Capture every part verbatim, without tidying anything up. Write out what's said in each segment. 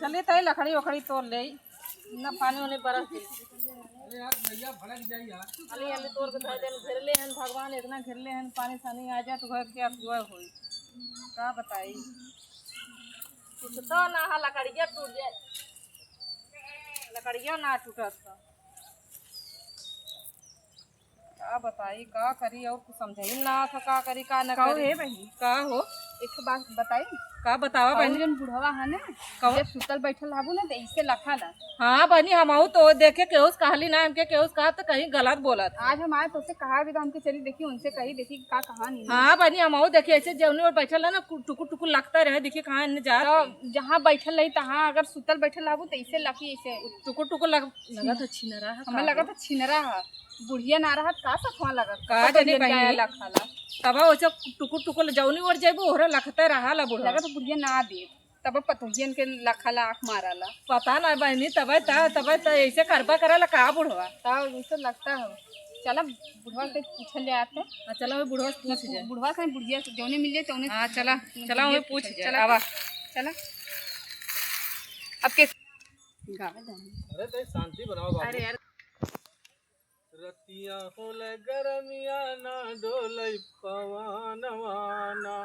चली तई लकड़ी ओकड़ी तोड़ ले, ना पानी ओने बरस दे। अरे यार, भैया भड़क जाई यार। अली अली तोड़ के धर देन, घेरले हन भगवान, इतना घेरले हन, पानी सानी आ जाए तो घर के अगुआ होई। का बताई, कुछ तो ना है, लकड़िया टूट जाए, लकड़िया ना टूटत है। का बताई, का करी, और कुछ समझाई ना था, का करी, का ना कहो करी। हे बहिनी। का हो? एक ठो बात बताई। का बतावा कहू बहिनी? जौन बुढ़वा है ना, कहू। जब सुतल बैठल रहबू ना, तो इससे लखा ला। हाँ बहिनी, हमहू तो देखे केहू से कहली ना, हमके केहू से कहा तो कहीं गलत बोलत। आज हम आए तो उसे कहा भी तो हमके चली देखी, उनसे कही देखी का कहानी है। हाँ बहिनी, हमहू देखी ऐसे जौनी ओर बैठल है ना, कु-, टुकुर टुकुर लगता रहे, देखी कहाँ इन्हें जात तो है। जहाँ बैठल रही तहाँ अगर सुतल बैठल रहबू तो इससे लखी ऐसे। टुकुर टुकुर लग-, लगा तो छिनरा है हमें का लगा हो? तो छिनरा है। बुढ़िया ना रहत का सफवा लगत, का पतोहियन जाने के बहिनी? आया लखाला। तब ओसे टुकुर टुकुर जौनी ओर जइबू, ओहरे लखते रहाला बुढ़वा। लगत बुढ़िया ना देत, तब पतोहियन के लखाला आँख माराला। पता ना बहिनी, तब त, तब त ऐसे करबा कराला का बुढ़वा? तब ऐसे लगता हो। चला बुढ़वा से पूछल जाए तो। हाँ, चला वही बुढ़वा से पूछ जाए। बुढ़वा से, बुढ़िया से जौने मिल जाए तौने हाँ, चला, चला वही पूछ जाए। चला। आवा। चला। अब के गावे दो। अरे तई शांति बनाओ बाबू। अरे यार। रतिया होले गरमिया ना डोले पवनवा ना,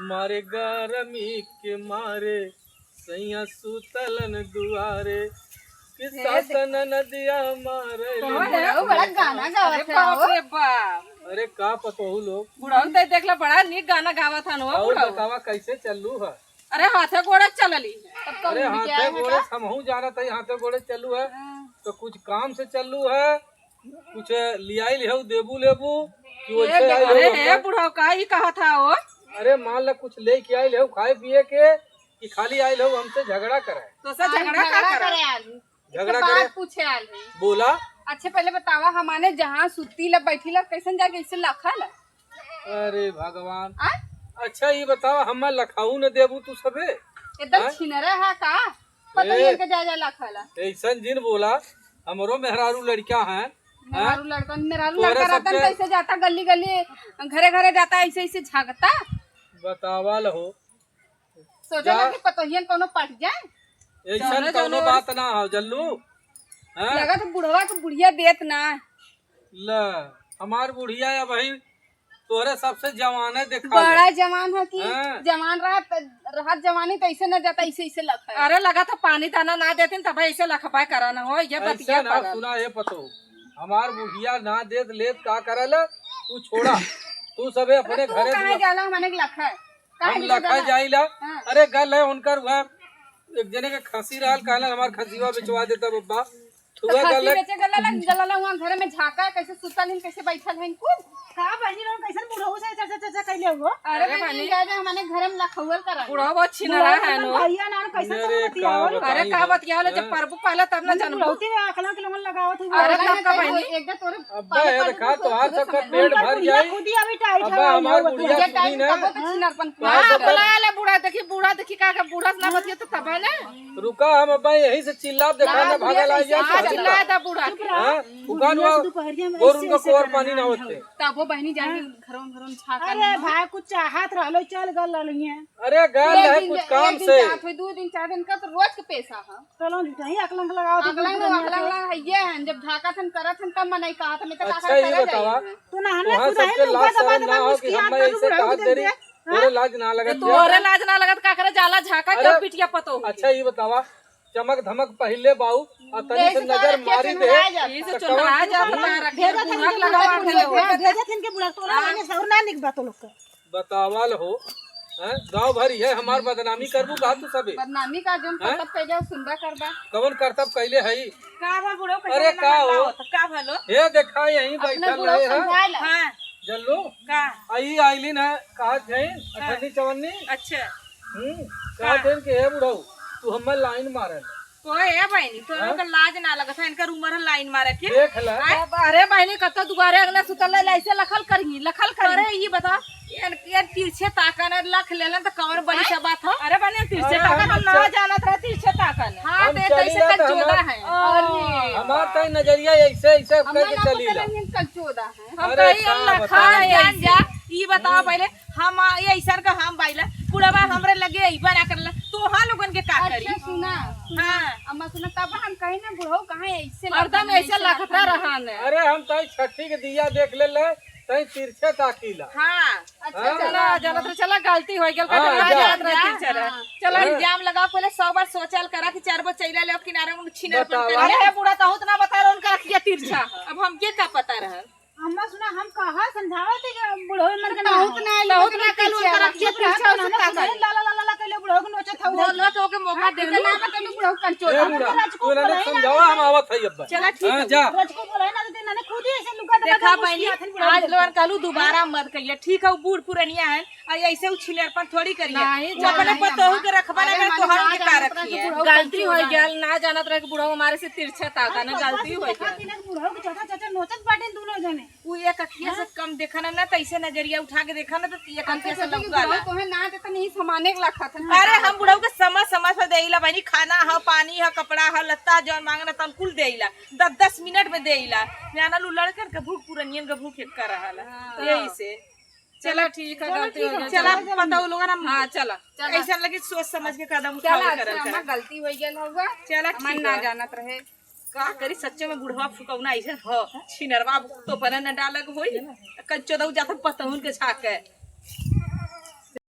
मारे गरमी के मारे सैया सुतलन दुआरे, कि हे सास देख। ननदिया मारे कौन ले है? वो बड़ा गाना गावत अरे है बाप वो। रे बाप। अरे का पतोहू लोग। बुढ़ऊ तो देख ला, बड़ा नीक गाना गावत हन वो और बुढ़ऊ। बतावा कैसे चलू है? अरे हाथे गोड़े चलली। तब तो अरे उनके हाथे आए हैं गोड़े का? हमहू जानत है, हाथे गोड़े चलू है। हाँ। तो कुछ काम से चलू है, कुछ लियाई लेहू, देबू लेबू, कि ए, वैसे आई अरे लेहू हे हमका? बुढ़ऊ, का ई कहा था वो? अरे मान ला कुछ लेके आई लेहू खाए पिए के, कि खाली आई लेहू हमसे झगड़ा करे? तो से हाँ, झगड़ा का झगड़ा करे? करे आलू। झगड़ा एक बात करे? पूछे आलू। बोला। अच्छा पहले बतावा, हमारे जहाँ सुती ला बैठी ला, कैसन जाके इससे लखा ला? अरे भगवान। आय? अच्छा, ई बतावा, हम्मा लखाऊ न देबू तू सबे? एकदम आय? छिनरा है का? पता ए, नहीं इनके जा, जा लखाला। ऐसन जिन बोला, हमरो मेहरारू लड़का हैं, मेहरारू हैं? लड़का, मेहरारू तोहरे लड़का रहता सबके न, कैसे जाता गली, गली, घरे, घरे जाता, ऐसे, ऐसे झांकता। बतावा लहो। सोचा जा। ना कि पतोहियन कोनो पट जाए। ऐसन चलो, कौनो चलो। बात ना हो, जल्लू। हैं? लगा तो बुढ़वा के बुढ़िया देत ना। ल, हमार बुढ़िया या भाई तोहरे सबसे जवाने देखाले। बड़ा जवान हो कि हाँ। जवान रहत, रहत जवानी तो ऐसे न जाता, ऐसे, ऐसे लखा है। अरे लगा था पानी दाना ना देतिन तब ऐसे लखबा करा न हो, ये बतिया ऐसा ना पड़ल। सुना, ये पतो, हमार बुढ़िया ना देत लेत का करल, तू छोड़ा, तू सबे अपने तो तू घरे कहाँ दुआ- जाला, माने कि लखा है? काहे हम नहीं लखा जाला? जाइला। हाँ। अरे गल है उनकर वह एक जने के खसी रहल, कहलन हमार खसीवा बेचवा देता बब्बा। तो छुआ खसी गलत। बेचे गला लग, गला ला वहाँ घर में झांका है, कैसे सुतल हैं, कैसे बैठल हैं कुल। का बहिनी लोग कैसन बुढ़ऊ से चर्चा, चर्चा कैले हो? अरे अरे बहिनी, बहिनी। जा, जा, हमने घर में लखौल करा। बुढ़ऊ बहुत छिनरा बुढ़ऊ है एकदम नो। भैया ना, कैसे अरे तो का बतियावल। बताई अरे का हम? बतियावल, जब हाँ। परबू पहले तब ना हमने जनबू। बुढ़ौती में आँख लगा के लोगन लगावत हुई। अरे अरे तब का बहिनी? एकदम तोरे अब्बा, पाले ये पाले देखा, तो तोहार सबका समझ पेट में भर बुढ़िया जाई। खुद ही अभी टाइट अब्बा, है, हमार बुढ़िया बुढ़िया सुनी ना। तब तो छिनरपन हाँ, हाँ, बुढ़ा। बुला ले बूढ़ा, देखी बूढ़ा, देखी का, का बूढ़ा से ना बतिया तो तब है ना। रुका, हम अब्बा यहीं से चिल्लाब, देखा ना ना, भागा बुढ़िया ला कैसे जाए, हाँ, चिल्ला। चिल्ला था बूढ़ा के। हाँ, दुकान बुढ़िया से वाला दोपहरिया में गोर ऐसे, उनका ऐसे कोर करना पानी ना है। होते। तब वो बहिनी जाके हाँ। घरों, घरों झाँका अरे ना। भाई, कुछ चाहत रहलो, चल गल रहलिए। अरे गल एक है दिन कुछ जा-, काम एक दिन से। जात हुई, दो दिन, चार दिन का तो रोज के पैसा है। चलो, झूठा ही अकलंग लगाओ तो अकलंग, बुढ़िया अकलंग के। लगा है ये है, जब झाँका थन, करत थन, तब मनई कहा था, मैं तो अच्छा, कहा ये करे बतावा, जाइए। तू नहाना तोहार खुदा है, सबके लोग लाज का शरम बदनाम ना हो कि मुस्कियात हम कर, तू ऐसे बुढ़ऊ कहत दे देरी, दिया। हाँ? तोरे लाज ना लगत। तोरे लाज ना लगत, का करे जाला झाँका अरे, के बिटिया पतो हो। अच्छा, ये बतावा, चमक धमक पहिले बाऊ, और तनी से जैसे नजर तारा मारी खेत दे, में आ जाता। यही से तो चुनरा कौन जाता, हम्म? तारा के भेजा था बुढ़ा इनके लगा बुढ़ा, मार देले हो। भेजा था इनके बुढ़ा, तोरा हाँ। लगे सौर ना निक बा तो लोग का। बतावल हो, हैं? गाँव भर ये हमार बदनामी करबू का तू सबे? बदनामी का जौन हैं? करतब कैले हो, सुनबा करबा। कवन करतब कैले हई? का भल बुढ़ऊ, कैसे अरे ना का हो? होत? का भलो? हे देखा यहीं अपने बैठल बुढ़ऊ रहे हैं। समझाए ला। हाँ। जल्लू? का? आ ई आइली ना, कहत है, हाँ। अठन्नी चवन्नी? अच्छा। हम्म, हाँ। कहत है कि हे बुढ़ऊ, तू हम्मर लाइन मारे। ओए, ए बहिनी, तो हाँ? इनकर लाज ना लगत है, इनकर उम्र है लाइन मारे के। देख ले। आय, अरे बहिनी, कत्तो दुआरे अंगना सुतल रहे, ऐसे लखल करही, लखल करही। अरे, ये बता, ये, ये तिरछे ताकन है, लख लेलन तो कवन बड़ी हाँ? सा बात हो? अरे बहिनी, तिरछे अरे, ताकन हम हम ना चल- जानत रहे, तिरछे ताकन है। हाँ, हम दे, चली कैसे ना तो कंचोदा हमार, है। अरे। हमार तो नजरिया ऐसे, ऐसे हमार करके ना चली पता ला। नहीं कंचोदा है। हम अरे, कही का अल्लाह बताई? खान जान जा, ई बताओ हम्म। पहले, हम आ, ये ऐसन का हम बाइला, बुढ़वा हमरे लगे अइबा ना करला, तोहा लोगन के का अच्छा, करी? सुना। हाँ। अम्मा सुना, तब हम कहे ना बुढ़ऊ कहाँ ऐसे हरदम लगता है, ऐसे ऐसे लगता लगता है। रहा ने। अरे हम तई छठी के दिया देख ले ले, तई तिरछे ताकीला। हाँ। अच्छा, हाँ? चला, जानत रहे, चला, गलती हो गई, हाँ, कल जा। जानत रहे, टीचर। हाँ। चला। हाँ। इल्जाम लगाओ, पहले सौ बार सोचल करा कि चार बार चैला ले किनारे में छिनर बतावा। अरे, बूढ़ा, तहूँ तो ना बता रहे, उनका रखिया तिरछा। अब हमके का पता रहा? अम्मा सुना, हम कहा समझावत है कि बुढ़ऊ मन के बहुत ना, बहुत ना, कल उनका रखिया तिरछा, ला, ला, ला, ला, कैले बुढ़ऊ के नोचत हऊ। बोलो तो ओके मौका दे दे। ना, ना, बुढ़ऊ कंचो ए, बूढ़ा, तू इन्हें समझावा, हम आवत है अब। चला, ठीक हाँ, है। जा। रजको बोला है ना, तो इन्होंने खुद ही ऐसे लुका दबा देखा के बहनी, उसकी हाथ में आज लोगन कहलू दोबारा मत कहिए, ठीक है? वो बूढ़ पुरनिया है, और ऐसे उ छिनरपन थोड़ी करिए। नहीं, वो अपने नहीं, पतोहू अम्मा। के रखबा ना अरे, करे, हमारे तोहर ना के का जानत रहे कि रखिए? बुढ़ऊ गलती हो कंचो गया, ना जानत रहे कि बुढ़ऊ हमारे से तिरछा ताका ना, गलती हो गया। बुढ़ऊ के चाचा, चाचा नोचत बाटे दोनों जने। उ एक अखिया से हाँ? कम देखा ना, ना तो ऐसे नजरिया उठा के देखा ना, तो एक हम अखिया से सोचे कि लौका बुढ़ऊ ला। तोहे ना दे तो नहीं समाने के लाखा था। अरे, हम बुढ़ऊ के समझ, समझ से देइला बहनी, खाना ह, पानी ह, कपड़ा ह, लत्ता जौन मांगना तौन कुल देइला, दस दस मिनट में देइला। जानल उ लड़कन के भूख, पुरनियन के भूख एक कर रहा ला। हाँ। यही से। चला, ठीक है, चला, गलती हो गई। चला, पता हो लोगन, हम हाँ, चला। चला। ऐसा लगे सोच समझ के कदम चला, उठावे करल अच्छा, करा। हमार गलती हो गया होगा। चला, हमार ठीक ना है। जानत रहे। का करी, सच्चे में बुढ़वा फुकौना ऐसे हो, छिनरवा तो पने न डालग होई, कंचो दऊ जात पतहुन के छाके।